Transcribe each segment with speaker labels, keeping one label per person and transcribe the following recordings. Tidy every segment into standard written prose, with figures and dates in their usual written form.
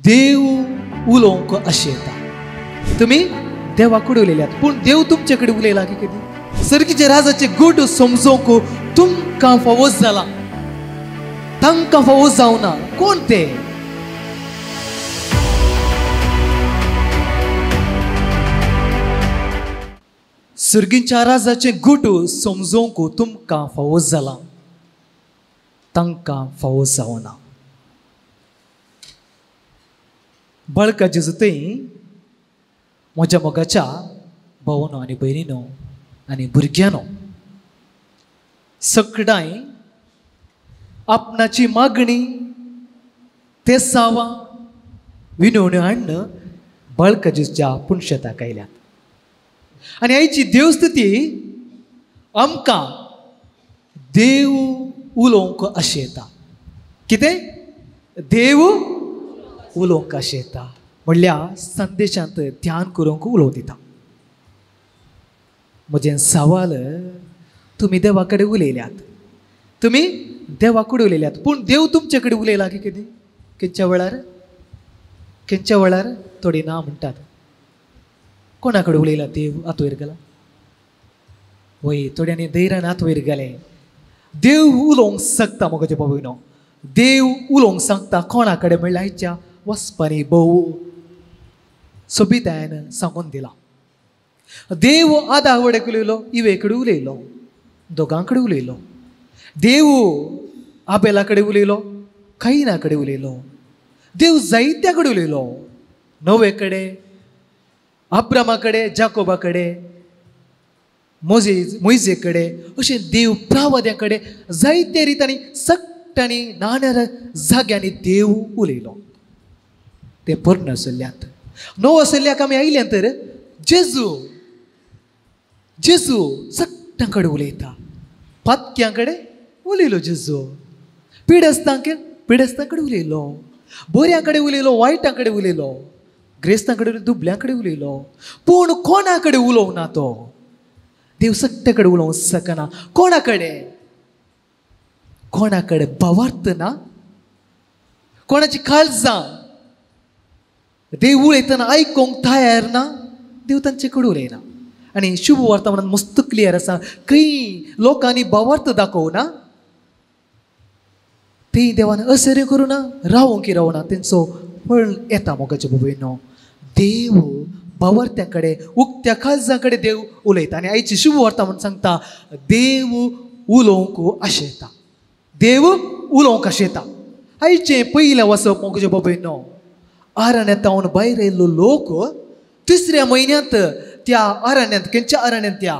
Speaker 1: देव उलोवंक अशें येता. तुमी देवा कडेन उलयल्यात, पूण देव तुमचे कडेन उलयला की कदी? सर्गीचे राजाचे गूट समजोवंक तुमकां फावो जाला, तांकां फावो जावना. कोण ते? सर्गीच्या राजाचे गूट समजोवंक तुमकां फावो जाला, तांकां फावो जावना. बाळका जेजू थंय म्हज्या मोगाच्या भावनो आनी भयणीनो आनी भुरग्यांनो, सगळ्यांय आपणाची मागणी ते सावा विनवण्यो हाडून बाळका जेजूच्या पुनशेताक आयल्यात. आनी आयची देवस्तुती आमकां देव उलोवंक अशें येता. कितें? देव उलोवंक अशें येता म्हणल्यार संदेशांत ध्यान करूंक उलोवंक दिता. म्हजें सवाल, तुमी देवा कडेन उलयल्यात, तुमी देवा कडेन उलयल्यात, पूण देव तुमचे कडेन उलयला की कदी? खंयच्या वेळार? खंयच्या वेळार? थोडी ना म्हणटात. कोणा कडेन उलयला देव? हात वयर गेला? वय, थोड्यांनी धैर्यान हात वयर गेले. देव उलोवंक शकता म्हज्या बाबूनो, देव उलोवंक सांगता. कोणा कडेन म्हणल्यार आयच्या वचपानी भोव सोबितायन सांगून दिला. देव आदा वडेक उलयलो, इवे कडेन उलयलो, दोगां कडेन उलयलो. देव आबेला कडेन उलयलो, कैना कडेन उलयलो, देव जायत्या कडेन उलयलो, नवे कडेन, अब्रामा कडेन, जाकोबा कडेन, मोयजे कडेन, अशें देव प्रावद्या कडेन जायते रितांनी सगळ्यांनी नाना जाग्यांनी देव उलयलो. ते पोरण आसल्यात, णव आसल्याक आमी आयल्यान तर जेजू जेजू सगळ्यां कडेन उलयता. पातक्यां कडेन उलयलो जेजू, पिडेस्तां पिडेस्तां कडेन उलयलो, बऱ्यां कडेन उलयलो, वायटां कडेन उलयलो, ग्रेस्तां कडेन, दुबल्यां कडेन उलयलो, पूण कोणा कडेन उलोवंक ना तो. देव सगळे कडेन उलोवंक शकना. कोणा कडेन? कोणा कडेन भावार्थ ना, कोणाची काळजां देव उलयतना आयकूंक तयार ना, देव तांचे कडेन उलयना. आनी शुभ वार्ता म्हणून मस्त क्लियर आसा, खंय लोकांनी भावार्थ दाखोवना ती देवान असरें करूं ना, रावोंक रावना, तेंचो फळ येता. मोगाचे बाबूनो, देव भावार्थ्यां कडेन, उक्त्या काळजां कडेन देव उलयता. आनी आयची शुभ वार्ता म्हणून सांगता, देव उलोवंक आशेता, देव उलोवंक आशेता. आयचें पयलें वचप मोगाचे बाबूनो, अरण्यांत भायर आयिल्लो लोक तिसऱ्या म्हयन्यांत त्या अरण्यांत, खंयच्या अरण्यांत? त्या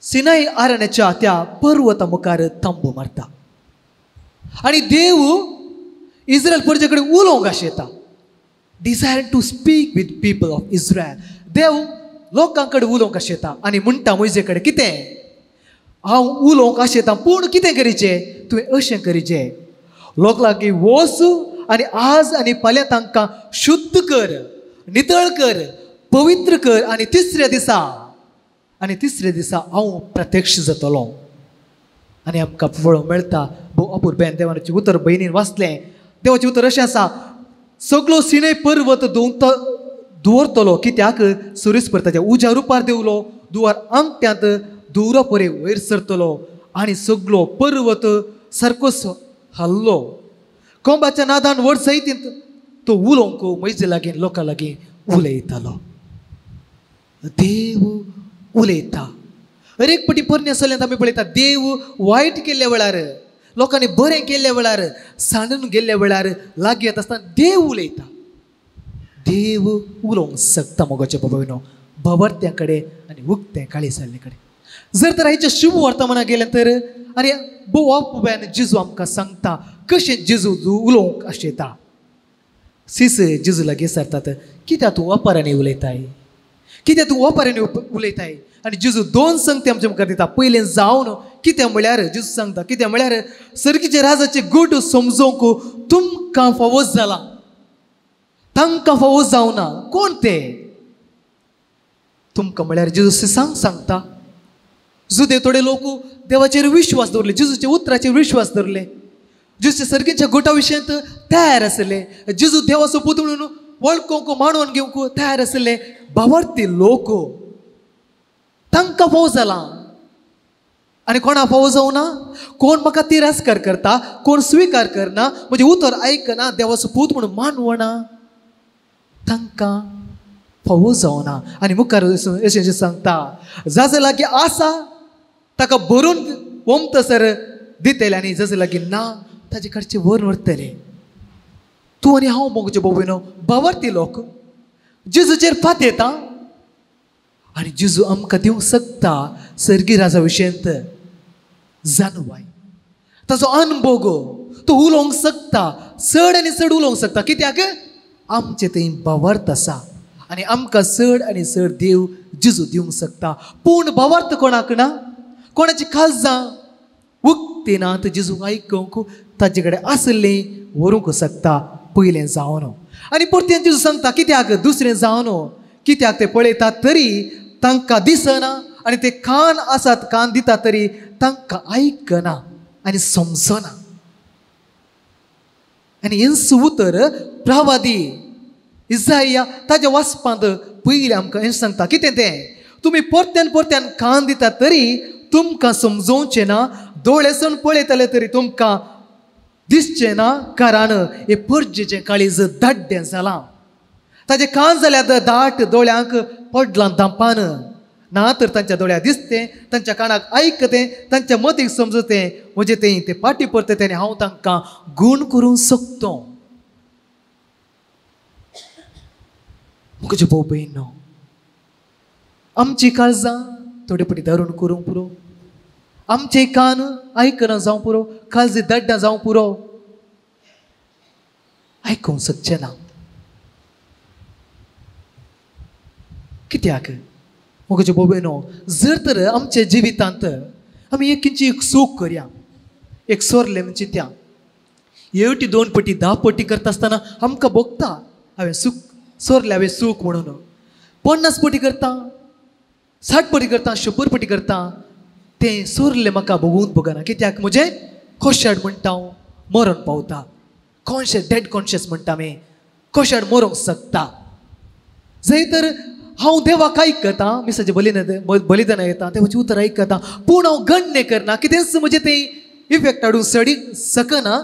Speaker 1: सिनाय अरण्याच्या त्या पर्वता मुखार तंबू मारता. आनी देव इस्रायल प्रजे कडेन उलोवंक आशेता. Desire to speak with people of Israel. देव लोकां कडेन उलोवंक आशेता आनी म्हणटा म्हजे कडेन कितें? हांव उलोवंक आशेता, पूण कितें करीचें? तुवें अशें करीचें, लोक लागीं वच आनी आज आनी फाल्यां तांकां शुद्ध कर, नितळ कर, पवित्र कर, आनी तिसऱ्या दिसा, आनी तिसऱ्या दिसा हांव प्रत्यक्ष जातलो. आनी आमकां पळोवंक मेळटा, भोव अपुरबेन देवाचें उतर भयणीन वाचलें. देवाचें उतर अशें आसा, सगळो सिनाय पर्वत दवरतलो. कित्याक? सुरीस परताच्या उज्या रुपार देंवलो, दुवार आंगट्यांत धुवरा परे वयर सरतलो आनी सगळो पर्वत सारकोच हाल्लो. कोंबाच्या नादान व्हड सैतींत तो उलोवंक म्हजे लागीं लोकां लागीं उलयतालो. देव उलयता. हर एक पटी पोरण्या सल्ल्यांत आमी पळयता, देव वायट केल्ल्या वेळार, लोकांनी बरें केल्ल्या वेळार, सांडून गेल्ल्या वेळार, लागीं येता आसतना देव उलयता. देव उलोवंक शकता मोगाच्या बाबानो, भावार्थ्यां कडेन आनी उक्तें काळी जाल्ले कडेन. जर तर आयच्या शुभ वर्तमाना गेलें तर आनी भोव अपुरबायेन जेजू आमकां सांगता कशें जेजू उलोवंक आशेता. सीस जेजू लागीं सरतात, कित्याक तूं ओपारांनी उलयताय, कित्याक तूं ओपारांनी उलयताय? आनी जेजू दोन संगती आमच्या मुखार दिता. पयलें जावन कितें म्हळ्यार जेजू सांगता, कितें म्हळ्यार सर्गीचे राजाचे गूट समजोवंक तुमकां फावो जाला, तांकां फावो जावना. कोण ते? तुमकां म्हळ्यार जेजू सिसांक सांगता. जुदे थोडे लोक देवाचेर विश्वास दवरले, जेजूच्या उतराचेर विश्वास दवरले, जेजूच्या सर्गीच्या गुटा विशयांत तयार आसले, जेजू देवाचो पूत म्हणून वळखूंक मांडून घेवंक तयार आसले भावार्थी लोक, तांकां फोव जाला. आनी कोणा फोव जावना? कोण म्हाका तिरस्कार करता, कोण स्विकार करना, म्हजें उतर आयकना, देवाचो पूत म्हणून मानवना, तांकां फोव जावना. आनी मुखार अशें सांगता, जाचे लागीं आसा ताका भरून ओमतसर दितले आनी जाचे लागीं ना ताजे कडचे व्हरून व्हरतले. तूं आनी हांव मोगचे भोवनो भावार्थी लोक जेजूचेर फात येता आनी जेजू आमकां दिवंक शकता सर्गी राजा विशयंत जाणवाय, ताचो अनभोग तो उलोवंक शकता, चड आनी चड उलोवंक शकता. कित्याक आमचें थंय भावार्थ आसा आनी आमकां चड आनी चड देव जेजू दिवंक शकता. पूण भावार्थ कोणाक ना, कोणाची काळजां उक्ती ना तर जेजूक आयकूंक ताजे कडेन आसलें व्हरूंक शकता पयलें जावन. आनी परतें जेजू सांगता कित्याक दुसरें जावन, कित्याक ते पळयतात तरी तांकां दिसना आनी ते कान आसात कान दितात तरी तांकां आयकना आनी समजना. आनी हेंच उतर प्रवादी इजाया ताज्या वाचपांत पयलीं आमकां हें सांगता. कितें तें? तुमी परत्यान परत्यान कान दितात तरी तुमकां समजोवचें ना, दोळेसून पळयतले तरी तुमकां दिसचें ना, कारण हे परजेचें काळीज दाड्डें जालां, ताजें कान जाल्यार दाट, दोळ्यांक पडलां धांपान, ना तर तांच्या दोळ्याक दिसतें, तांच्या कानाक आयकतें, तांच्या मतीक समजतें, म्हजें तें ते फाटी परततें आनी हांव तांकां गूण करूंक शकतो. म्हजे भाव भयणो, आमची काळजां थोडे पटी धरून करूंक पुरो, आमचे कान आयकना जावं पुरो, काळजी दाड्डां जावं पुरो, आयकूंक शकचें ना. कित्याक म्हजे भाव भयणो, जर तर आमच्या जिवितांत आमी एक किंची एक चूक करया, एक सोरलें म्हणजे त्या एवटी 2 पटी 10 पटी करता आसतना आमकां भोगता हांवें सूक सोरलें, हांवें चूक म्हणून. 50 पटी करता, 60 पटी करता, 100 पटी करता, तें सोरलें म्हाका भोगूंक भोगना. कित्याक म्हजें कोशाड म्हणटा हांव मरण पावता, कॉन्शियस डेड कॉन्शियस म्हणटा आमी, कोशाड मरोंक शकता. जंय तर हांव देवाक आयकता, मिसाचें बलिदान येता, देवाचें उतर आयकता, पूण हांव गण्य करना, कितेंच म्हजें तें इफेक्ट हाडूंक सडी शकना.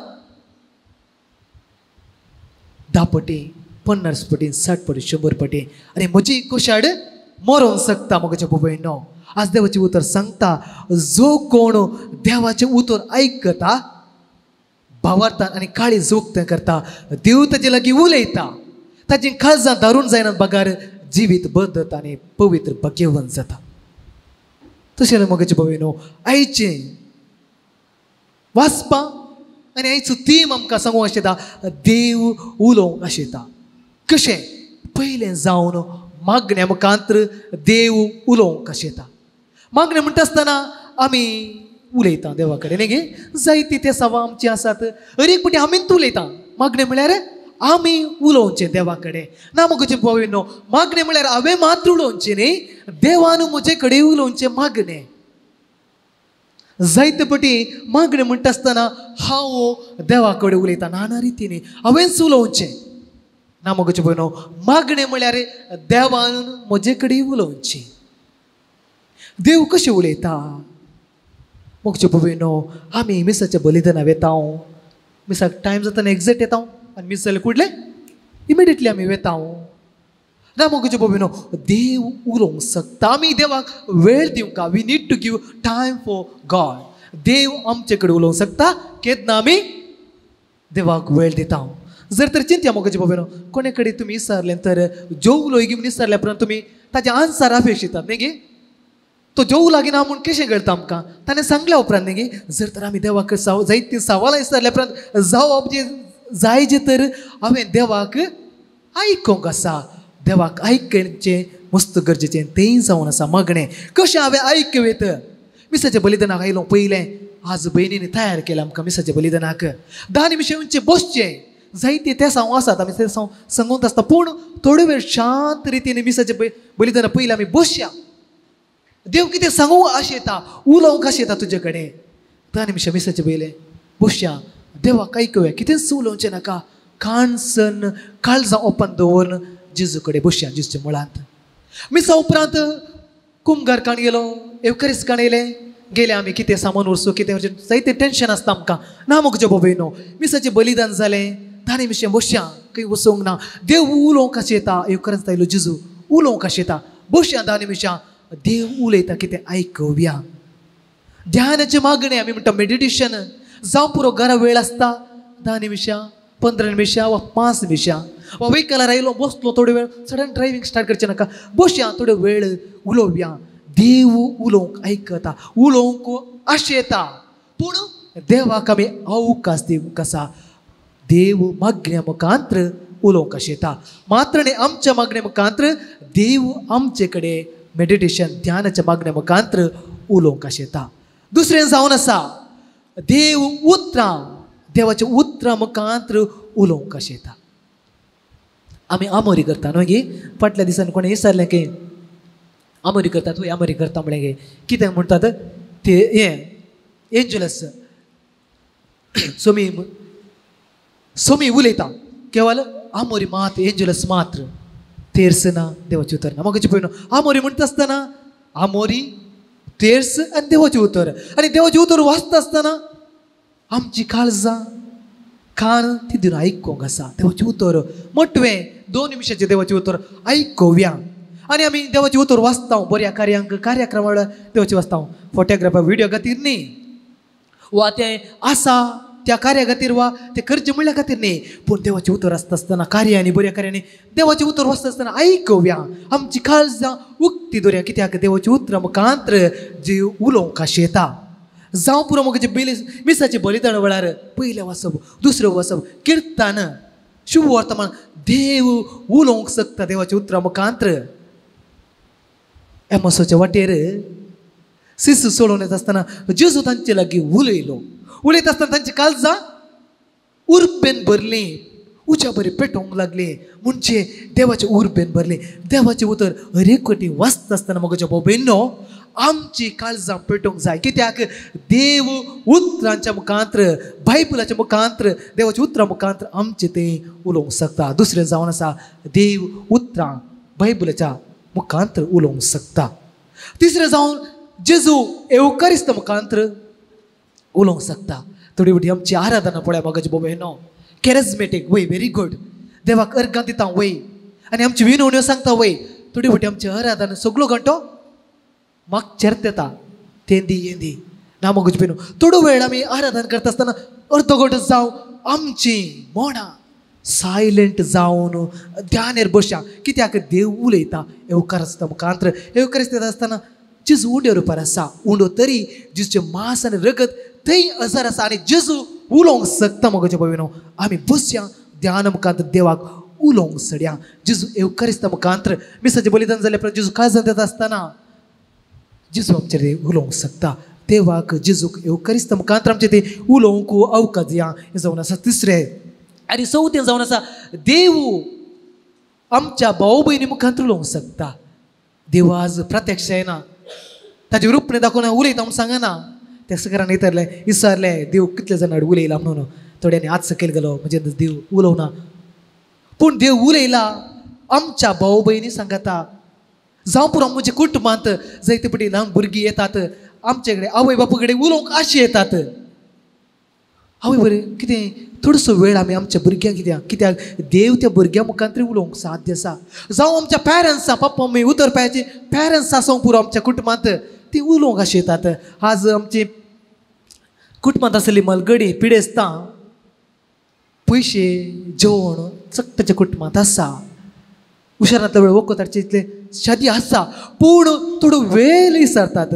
Speaker 1: 10 पटी 50 पटी 60 पटी 100 पटी आनी म्हजी कोशाड मरोंक शकता. म्हज्या भयणो, आज देवाचें उतर सांगता, जो कोण देवाचें उतर आयकता भावार्थान आनी काळीज उक्तें करता, देव ताजे लागीं उलयता, ताजी काळजां धारून जायना बगार जिवीत बदलता आनी पवित्र भाग्यवंत जाता. तशें म्हज्या भयणो, आयचें वाचपा आनी आयचो थीम आमकां सांगूंक आशिल्ता, देव उलोवंक आशिल्ता. कशें? पयलें जावन मागण्या मुखांत्र देव उलोवंक आशिल्ता. मागणें म्हणटा आसतना आमी उलयता देवा कडेन न्ही गे, जायती ते सवां आमची आसात, हर एक पटी आमीच उलयता. मागणें म्हळ्यार आमी उलोवचें देवा कडेन ना. म्हजे भावनो, मागणें म्हळ्यार हांवें मात्र उलोवचें न्ही, देवान म्हजे कडेन उलोवचें मागणें. जायते पटी मागणें म्हणटा आसतना हांव देवा कडेन उलयता नाना रितीनी, हांवेंच उलोवचें ना. म्हजे भयणो, मागणें म्हळ्यार देवान म्हजे कडेन उलोवचें. देव कशें उलयता? म्हजे भयणो, आमी मिसाच्या बलिदाना वेता, मिसाक टायम जातना एग्जॅक्ट येता आनी मीस जालें कुडलें इमिडिएटली आमी वेता. ना म्हजे भयणो, देव उलोवंक शकता. आमी देवाक वेळ दिवंक, we need to give time for God. देव आमचे कडेन उलोवंक शकता केन्ना आमी देवाक वेळ दिता. जर तर चिंत्या म्हजे भयणो, कोणे कडेन तुमी विचारलें तर जेवलो गी म्हूण विचारल्या उपरांत तुमी ताजे आन्सर अपेक्षितात न्ही गे, तो जेवू लागीं ना म्हूण कशें कळटा आमकां? ताणें सांगल्या उपरांत न्ही गे. जर तर आमी देवाक जायतीं सवालां विचारल्या उपरांत जावप जे जाय जे तर हांवें देवाक आयकूंक आसा. देवाक आयकचें मस्त गरजेचें तेंय जावन आसा मागणें. कशें हांवें आयकवेत? मिसाच्या बलिदानाक आयलो पयलें, आज भयणीन तयार केलें आमकां मिसाच्या बलिदानाक. 10 निमिशां येवचें बसचें, जायते ते सांगू आसात आमी ते सांगूंक आसता, पूण थोडे वेळ शांत रितीन मिसाचें बलिदाना पयलें आमी बसया. देव कितें सांगूंक आशेता, उलोवंक आशेता तुजे कडेन. 10 निमिशां मिसाचें पयलें बसया, देवाक आयकुया, कितेंच उलोवचें नाका, कानसन काळजां ओपन दवरून जेजू कडेन बसया जेजूच्या मुळांत. मिसा उपरांत कुमगार काण गेलो, एवकरीस काण येयलें, गेले आमी कितें सामान व्हरचो कितें व्हरचें जायतें टेंशन आसता आमकां. ना म्हज्या बाबयनो मिसाचें बलिदान जालें, 10 निमिशां बसया, खंय वचूंक ना. देव उलोवंक आशेता, एवकरीस आयलो जेजू उलोवंक आशेता, बसया 10 निमिशां, देव उलयता कितें आयकुया. ध्यानाचें मागणें आमी म्हणटा मेडिटेशन, जावं पुरो घरा वेळ आसता 10 निमिशां 15 निमिशां वा 5 निमिशां, वा व्हेकलार आयलो बसलो थोडो वेळ, सडन ड्रायव्हींग स्टार्ट करचें नाका, बसया थोडो वेळ उलोवया. देव उलोवंक आयकता, उलोवंक आशेता, पूण देवाक आमी अवकाश दिवंक आसा. देव मागण्या मुखांत्र उलोवंक आशेता, मात्र न्ही आमच्या मागण्या मुखांत्र देव आमचे कडेन मेडिटेशन ध्यानाच्या मागण्या मुखांत्र उलोवंक आशेता. दुसरें जावन आसा देव उतरां, देवाच्या उतरां मुखांत्र उलोवंक आशेता. आमी आमोरी करता न्हय गे, फाटल्या दिसान कोणें विचारलें की आमोरी करतात वय, आमोरी करता म्हळें गे, कितें म्हणटात ते हें एंजलस सोमी सोमी उलयता केवल आमोरी मात एंजलस मात्र तेर्स ना देवाचें उतर ना. म्हाका पळय आमोरी म्हणटा आसतना आमोरी तेर्स आनी देवाचें उतर, आनी देवाचें उतर वाचता आसतना आमची काळजां कान ती दिवन आयकूंक आसा देवाचें उतर. मोटवें 2 निमिशाचें देवाचें उतर आयकुया. आनी आमी देवाचें उतर वाचता बऱ्या कार्यांक कार्यक्रमा वेळार देवाचें वाचता, फोटोग्राफर व्हिडियो खातीर न्ही, वा तें आसा त्या कार्या खातीर वा तें करचें म्हणल्या खातीर न्ही, पूण देवाचें उतर आसता आसतना कार्यांनी बऱ्या कार्यांनी देवाचें उतर वाचता आसतना आयकुया. आमची काळजां उक्ती दवरया, कित्याक देवाचें उतरां मुखांत्र जीव उलोवंक आशेता. जावं पुरो म्हजे बेली मिसाचें बलिदान वेळार पयलें वाचप दुसरें वाचप किर्तन शुभ वर्तमान देव उलोवंक शकता देवाच्या उतरां मुखांत्र. एमोसाच्या वाटेर शिशू सोडून येता आसतना जेजू तांचे लागीं उलयलो, उलयता आसतना तांची काळजां उर्बेन भरलीं, उज्या बरी पेटोवंक लागली, म्हणजे देवाचें उर्बेन भरलें. देवाचें उतर हरेक वटी वाचता आसतना म्हज्या भोव आमची काळजां पेटोवंक जाय, कित्याक देव उतरांच्या मुखांत्र बायबलाच्या मुखांत्र देवाच्या उतरां मुखांत्र आमचें तें उलोवंक शकता. दुसरें जावन आसा देव उतरां बायबलाच्या मुखांत्र उलोवंक शकता. तिसरें जावन जेजू एवकारिस्त मुखांत्र उलोवंक शकता. थोडी वटी आमची आराधना पळय म्हज्या भोव कॅरिज्मेटीक वय, व्हेरी गुड, देवाक अर्गां दिता वय, आनी आमची विनवण्यो सांगता वय. थोडी वटी आमची आराधना सगळो घंटो म्हाका चेरत येता तेंदी येंदी ना मगज पिनू. थोडो वेळ आमी आराधन करता आसतना अर्दो घंटो जावं आमची मोणां सायलंट जावन ध्यानेर बसया, कित्याक देव उलयता येवकार आसता मुखांत्र. येवकार येता आसतना जेजू उंड्या रुपार आसा, उंडो तरी जेजूचें मांस आनी रगत थंय अजर आसा आनी जेजू उलोवंक शकता म्हज्या भयणो. आमी बसया ध्यान मुखांत्र देवाक उलोवंक सड्या. जेजू येवकारिस्ता मुखांत्र मिसाचें बलिदान जालें उपरांत जेजू काळजांत येता आसतना जेजू आमचेर ते उलोवंक शकता. देवाक जेजूक येवकारिस्ता मुखांत्र आमचें ते उलोवंक अवकाश दिया हें जावन आसा तिसरें. आनी चवथें जावन आसा देव आमच्या भाव भयणी मुखांत्र उलोवंक शकता. देव आज प्रत्यक्ष येना, ताजें रूपणें दाखोवन उलयता म्हूण सांगना. त्या सगळ्यांनी विचारलें विचारलें देव कितले जाणां उलयला म्हणून, थोड्यांनी हात सकयल गेलो म्हणजे देव उलोवना, पूण देव उलयला आमच्या भाव भयणी सांगता. जावं पुरो म्हज्या कुटुंबांत जायते पटी ल्हान भुरगीं येतात आमचे कडेन आवय बापूय कडेन उलोवंक आशे येतात. आवय बरें कितें थोडोसो वेळ आमी आमच्या भुरग्यांक कित्याक कित्याक देव त्या भुरग्यां मुखांत उलोवंक साध्य आसा. जावं आमच्या पेरंट्सां पप्पा मम्मी उतर पायाची पेरंट्स आसूंक पुरो आमच्या कुटुंबांत ती उलोवंक अशें येतात. आज आमची कुटुंबांत आसली मलगडी पिडेस्तां पयशे जेवण चकटाच्या कुटुंबांत आसा, हुशारांतलो वेळ वखद हाडचे इतले शादी आसा, पूण थोडो वेळ विसरतात.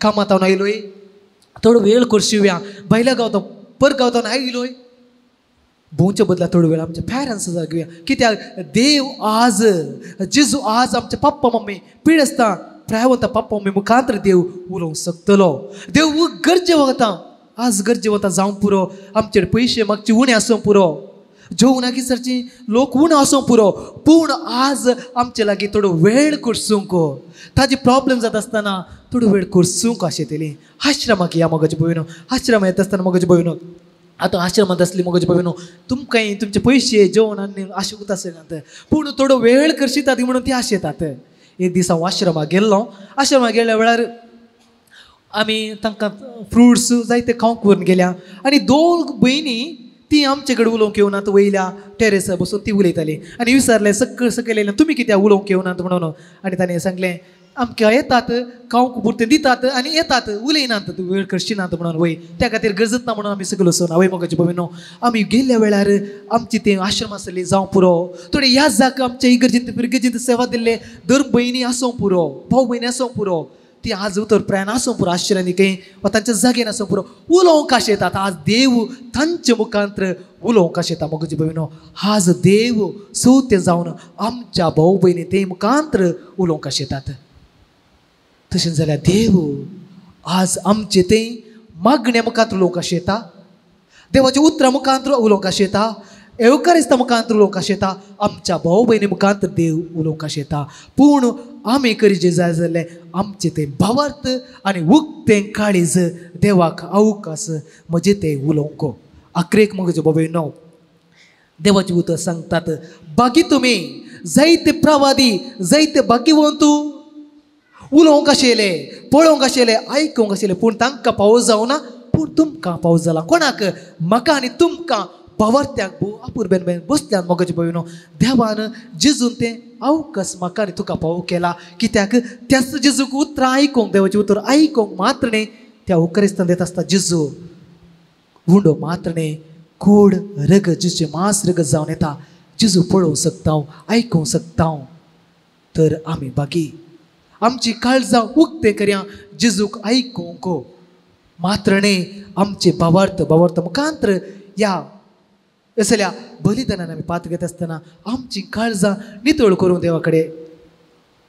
Speaker 1: कामांत हांव आयलोय थोडो वेळ करशिवया, भायल्या गांवतो पर गांवतो आयलोय भोंवच्या बदला थोडो वेळ आमच्या पेरंट्स घेवया, कित्याक देव आज जेजू आज आमच्या पप्पा मम्मी पिडेस्तां प्रायवंता पप्पा मम्मी मुखांत्र देव उलोवंक शकतलो. देव गरजे वता आज गरजे वता जावंक पुरो, आमचेर पयशे मागचे उणें आसूंक पुरो, जेवणां सरची लोक उणें आसूंक पुरो, पूण आज आमचे लागीं थोडो वेळ करसूंक ताजी प्रॉब्लम जाता आसतना थोडो वेळ करसूंक आशेतली. आश्रमाक या मगज भयणो, आश्रमा येता आसतना मगज भयणो आतां आश्रमांत आसली मोगाचे बाबा तुमकांय तुमचे पयशे जेवण आनी आशे उरता आसनात, पूण थोडो वेळ करशितात म्हणून ती आशेतात. एक दीस हांव आश्रमाक गेल्लो. आश्रमाक गेल्ल्या वेळार आमी तांकां फ्रुट्स जायते खावंक व्हरून गेल्या आनी दोन भयणी ती आमचे कडेन उलोवंक येवनात, वयल्या टेरेसार बसून ती उलयताली आनी विचारलें सकयल सकयल येयलें तुमी कित्याक उलोवंक येवनात म्हणून. आनी ताणें सांगलें आमकां येतात खावंक पुरतें दितात आनी येतात उलयनात वेळ करशिनात म्हणून वय त्या खातीर गरजत ना म्हणून आमी सकयल वचून वय मोगाचे भयणो. आमी गेल्ल्या वेळार आमची तें आश्रम आसली जावं पुरो, थोडे ह्या जाक आमच्या इगर्जींत फिरगर्जींत सेवा दिल्ले दर भयणी आसूंक पुरो, भाव भयणी आसूंक पुरो, ती आज उतर प्रयाण आसूंक पुरो, आश्चर्यानी खंय वा तांच्या जागेन आसूंक पुरो, उलोवंक आशेतात. आज देव तांचे मुखांत्र उलोवंक आशेता मोगाचे भयणो. आज देव सोते जावन आमच्या भाव भयणी ते मुखांत्र उलोवंक आशेतात. तशें जाल्यार देव आज आमचे ते मागण्या मुखांत उलोवंक आशेता, देवाच्या उतरां मुखांत उलोवंक आशेता, येवकारिस्ता मुखांत उलोवंक आशेता, आमच्या भाव भयणी मुखांत देव उलोवंक आशेता. पूण आमी करीजे जाय जाल्यार आमचें तें भावार्थ आनी उक्तें काळीज देवाक अवकाश म्हजें तें उलोवंक. आखरेक म्हजे बाबा देवाचें उतर सांगतात, बागी तुमी जायते प्रवादी जायते भाग्यवंत उलोवंक आशिल्ले, पळोवंक आशिल्ले, आयकूंक आशिल्ले, पूण तांकां पावस जावना, पूण तुमकां पावस जाला. कोणाक? म्हाका आनी तुमकां भावार्थ्यांक अपुरबेन बेन बसल्यान मोगाचे भयणो देवान जेजून तें अवकाश म्हाका आनी तुका पावो केला. कित्याक? त्याच जेजूक उतरां आयकूंक, देवाचें उतर आयकूंक मात्र न्ही, त्या उकरिस्तान देत आसता जेजू उंडो मात्र न्ही, कोड रगत जेजूचें मांस रगत जावन येता. जेजू पळोवंक शकता, आयकूंक शकता. तर आमी बागी आमची काळजां उक्तें करया जेजूक आयकूंक मात्र न्ही, आमचे भावार्थ भावार्थ मुखांत्र ह्या असल्या बलिदानान आमी पात घेत आसतना आमची काळजां नितळ करूं देवा कडेन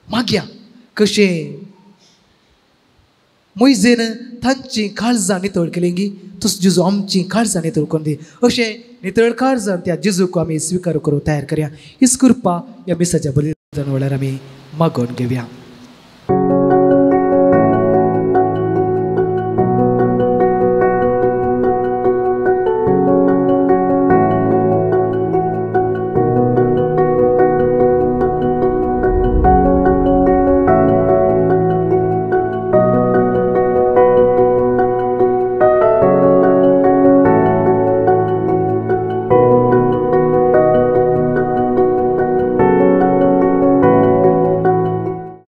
Speaker 1: मागया. कशें मोयजेन तांची काळजां नितळ केली गी, तसो जेजू आमची काळजां नितळ करून दी. अशें नितळ काळजां त्या जेजूक आमी स्विकार करूं तयार करया. हीच कृपा ह्या मिसाच्या बलिदान वेळार आमी मागोवन घेवया.